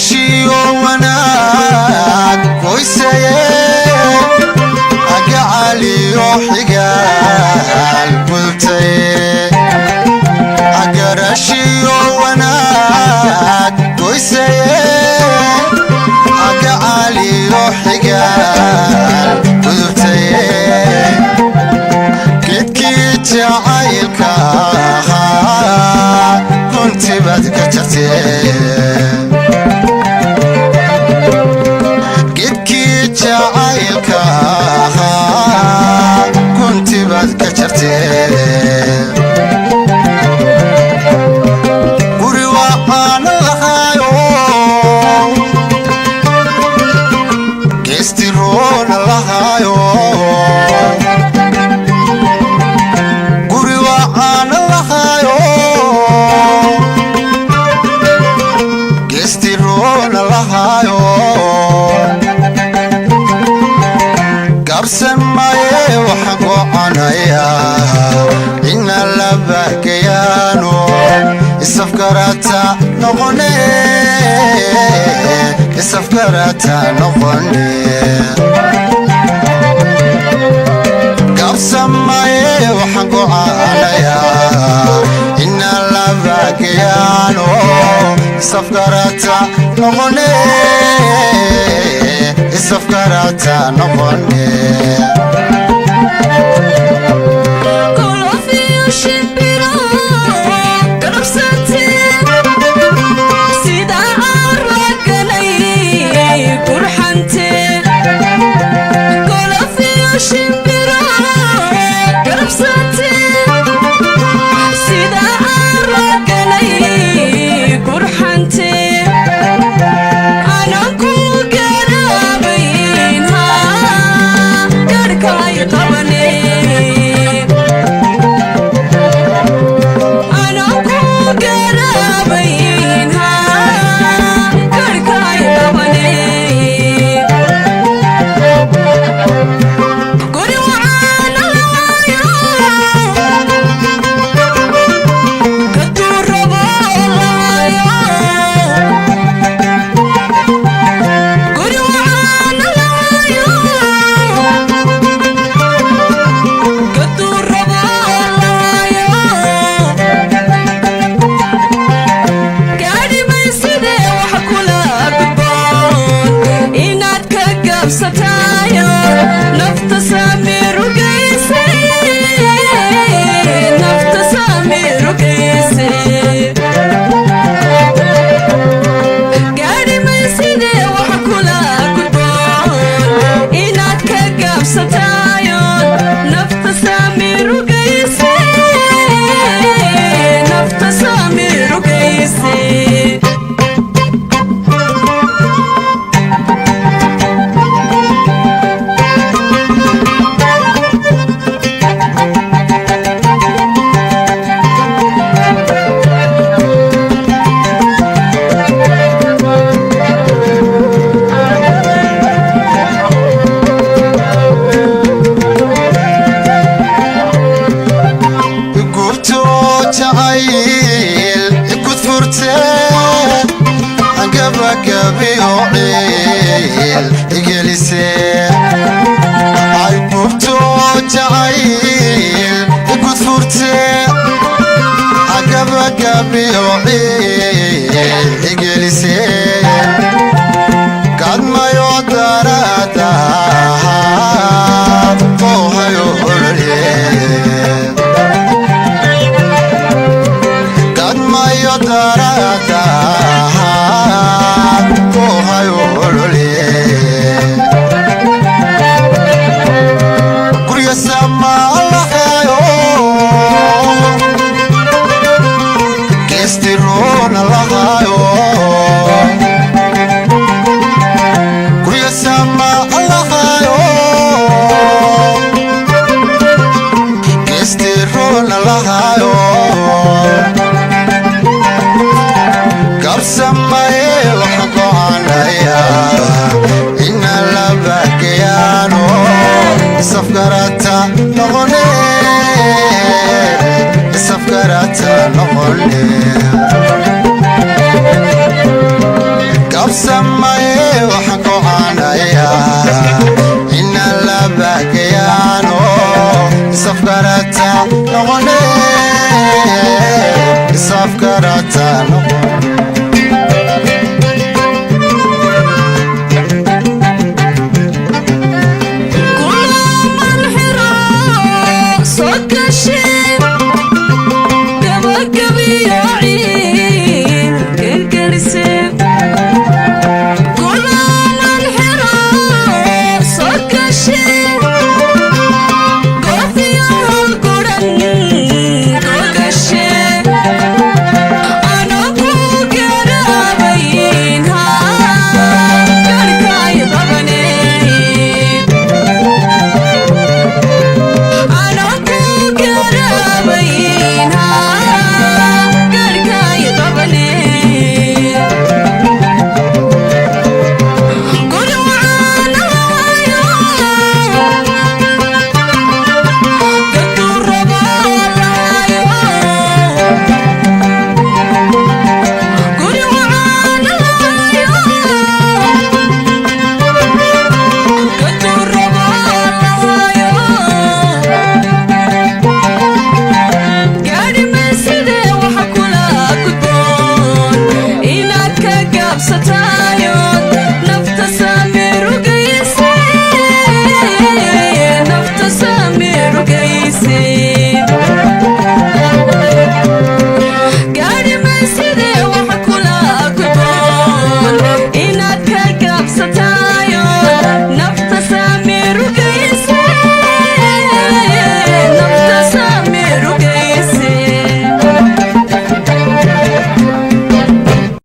Garashiyo wanaag goysaye, agacaliyo xigaal gudubtaye. Garashiyo wanaag goysaye, agacaliyo xigaal gudubtaye. Geedkii jacaylka ahaa guntibaad ka jartee, geedkii jacaylka ahaa guntibaad ka jartee. Guri waxaana lahaayo, geesti roona lahaayo. Guri waxaana lahaayo, geesti roona lahaayo. Gaabsan maye, waxaan goconayaa ina labagayaano isafgarata noqone, isafgarata noqone. Gaabsan maye, waxaan gocaanayaa ina labagayaano isafgarata noqone, isafgarata noqone. Golofiyo shimbiro garabsate, sida araganay gurxante. Golofiyo shimbiro garabsate, sida araganay gurxante. Anan ku garaabayn, garhkay qabane. Anan ku garaabayn, garhkay qabane. Guri wacaana laayo, kaduu rabo laayo. Guri wacaana laayo, kaduu rabo laayo. Gaadhimay sidee wax kula gudboon inaad ka gaabsataayo, nafta saamirugaysay, nafta saamirugaysay. Gaadhimay sidee wax kula gudboon inaad ka gaabsataayo, nafta saamirugaysay, nafta saamirugaysay. Gubto jacayl gudfurte, gabagabiyo ciil igelise. Ay gubto jacayl gudfurte, gabagabiyo ciil igelise. Kadmayo darada qohayo olole, kadmayo darada qohayo olole. Guryo sama lahayo, geesti roona lahayo. Gabsamaye waxaan gocaanayaa inaan la baagayaano isafgarata noqone, isafgarata noqone. Gulaman xiro soo gashay gabagabiyo ciil gelgelise. Gulaman xiro soo gashay goofiyo guran gogashe anagu garaabayn garhkay qabaneen anagu garaabayn garhkay qabaneen guri wacaanayo gaduu rabaalayo guri wacaanayo gaduu rabaalayo gaadhi maysidee waxa kula gudboon inaad ka gaabsataa.